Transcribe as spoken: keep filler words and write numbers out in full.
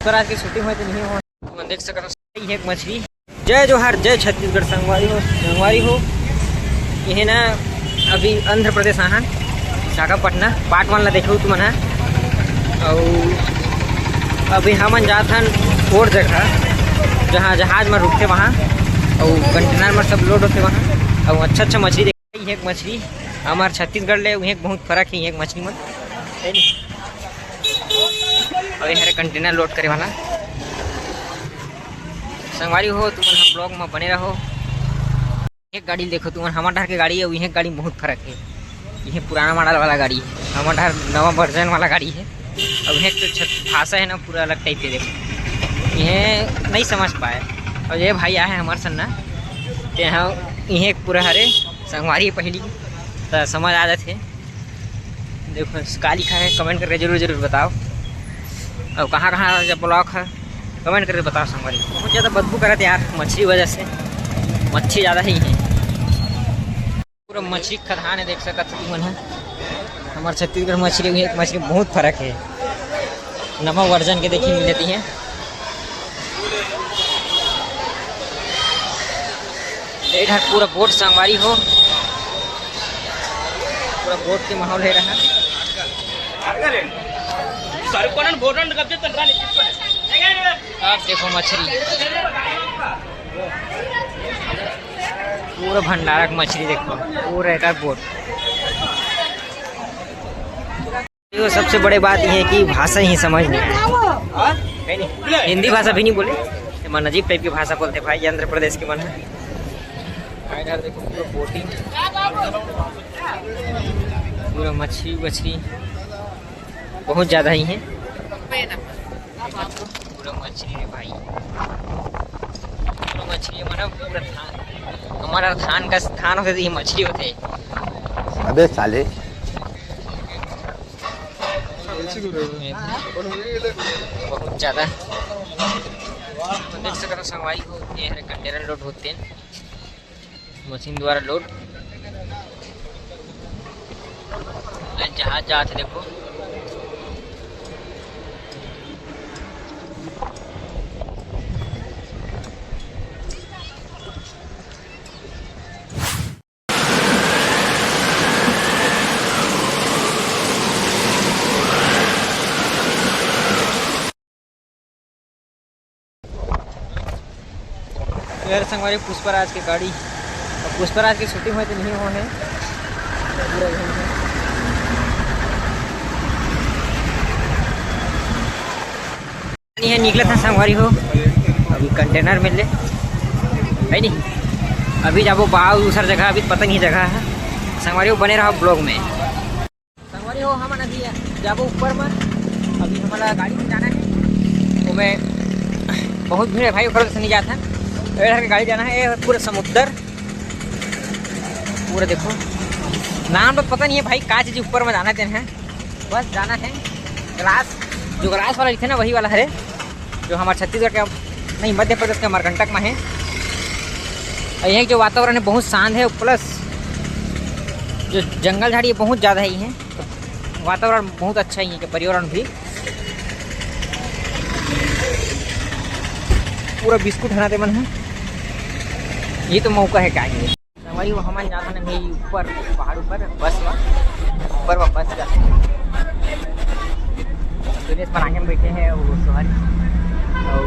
स्वराज के शूटिंग होय तो नहीं हो, तुमन देख सकत हो। ये एक मछली। जय जोहार, जय छत्तीसगढ़ संगवारी हो, संगवारी हो। ये ना अभी आंध्र प्रदेश आहन, विशाखापट्टनम, पार्ट वन ला देखो तुमन ह। अउ अभी हमन जात हन और जगह, जहाँ जहाज में रुकते वहाँ, अउ कंटेनर में सब लोड होते वहाँ, अउ अच्छा अच्छा मछली देख। ये एक मछली हमार छत्तीसगढ़ ले, उहें बहुत फर्क है, ये एक मछली मन, है नी? अउ ये हरे कंटेनर लोड करे वाला। संगवारी हो, तुमन हम ब्लॉग में बने रहो। एक गाड़ी देखो तुमन, हमर डहर के गाड़ी अउ इहें गाड़ी में बहुत फर्क है। इहें पुराना मॉडल वाला गाड़ी है, हमर डहर नवा वर्जन वाला गाड़ी है। अब इहें तो छत भाषा है ना, पूरा अलग टाइप के। देखो, इहें नहीं समझ पाए। और ये भाई आए हैं हमारे सन्ना, ते हम इहें पूरा हरे संगवारी पहली तो समझ आ जाते। देखो, का लिखा है, कमेंट करके जरूर जरूर बताओ। और कहाँ कहाँ जब ब्लॉक है, कमेंट करके बताओ संगवारी। बहुत ज़्यादा बदबू करत यार मछली वजह से, मच्छी ज़्यादा ही है। पूरा मछली खदान है, देख सकत हो तुमन ह। हमार छत्तीसगढ़ मछली हुई एक मछली बहुत फर्क है, नवा वर्जन के देखी मिलती है। ये घर पूरा बोट संगवारी हो, पूरा बोट के माहौल है रहा। आप देखो मछली, पूरा भंडारा के मछली देखो, पूरा एकर बोट। ये सबसे बड़े बात ये है कि भाषा ही समझ नहीं आए। है नहीं? हिंदी भाषा भी नहीं बोले, ये मन अजीब टाइप की भाषा बोलते भाई, ये आंध्र प्रदेश के मन है। इधर देखो पूरा बोटिंग, पूरा मछली वछली बहुत ज़्यादा ही है। पूरा मछली है भाई, पूरा मछली है, मतलब पूरा धान, हमारा धान का धान होते तो ये मछली होते। अबे साले। बहुत ज़्यादा। तो देख सकते हो संगवारी हो, ये हरे कंटेनर लोड होते हैं, मशीन द्वारा लोड। जहाज जात है, देखो। यार संगवारी, पुष्पराज के गाड़ी, अब पुष्पराज के शूटिंग होय तो नहीं हो है। नहीं है, निकले था संगवारी हो, अभी कंटेनर मिल ले, है नहीं? अभी जाबो बाव दूसर जगह, अभी पता नहीं जगह है। संगवारी हो, बने रहो ब्लॉग में। संगवारी हो, हमन अभी जाबो ऊपर में, अभी हमारा गाड़ी में जाना है, ओमे बहुत भीड़ है भाई, ओकर से नहीं जाता है। इधर के गाड़ी जाना है, ये पूरा समुद्र, पूरा देखो, नाम तो पता नहीं है भाई, का चीज ऊपर में जाना है, तेन है बस जाना है। ग्लास, जो ग्लास वाला लिखे ना, वही वाला है, जो हमारे छत्तीसगढ़ के, नहीं, मध्य प्रदेश के अमरकंटक में है। और यहाँ जो वातावरण है बहुत शांत है, प्लस जो जंगल झाड़ी है बहुत ज़्यादा है यहाँ, तो वातावरण बहुत अच्छा ही है, पर्यावरण भी। पूरा बिस्कुट हनाते मन है, ये तो मौका है क्या है। संगवारी हो, हमन जात हन अभी ऊपर, पहाड़ ऊपर, बस में, ऊपर में बस जात हन। सुरेश पर आगे में बैठे हैं वो सवारी, और